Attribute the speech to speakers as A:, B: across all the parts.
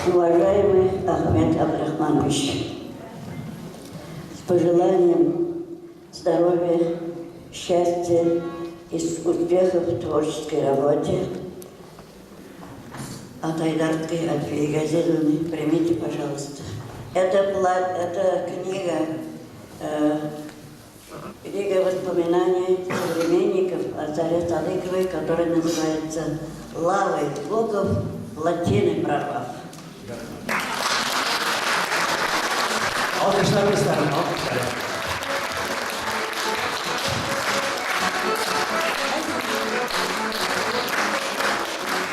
A: Уважаемый Ахмед Абдрахманович, с пожеланием здоровья, счастья и успехов в творческой работе от Айдарской Альфии Газизовны примите, пожалуйста. Это, это книга, э, книга воспоминаний современников о царе Садыковой, которая называется «Лавой богов плотины прорвав».
B: Алкышлар, дусларым, алкышлар.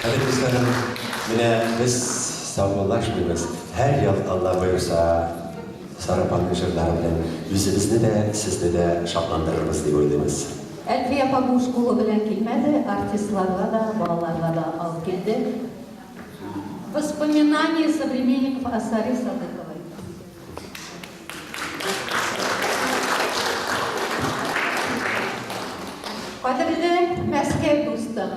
B: Кадерле дусларым, менә без саубуллашмыйбыз. Һәр ел Алла боерса, Сара апаның җырлары белән үзебезне дә, сезне дә шатландырырбыз дип уйлыйбыз.
C: Әлфия апа буш кулы белән килмәде, артистларга да, балаларга да алып килде. Воспоминания современников о Саре Садыковой. Кадерле Мәскәү дустым,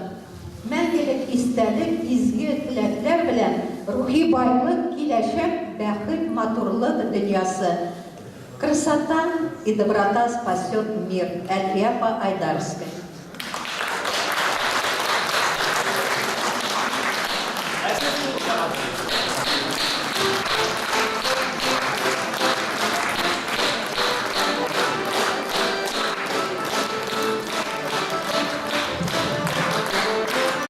C: мәңгелек истәлек, изге теләкләр белән рухи байлык, киләчәк, бәхет, матурлык дөньясы. Красота и доброта спасет мир. Әлфия апа Айдарская.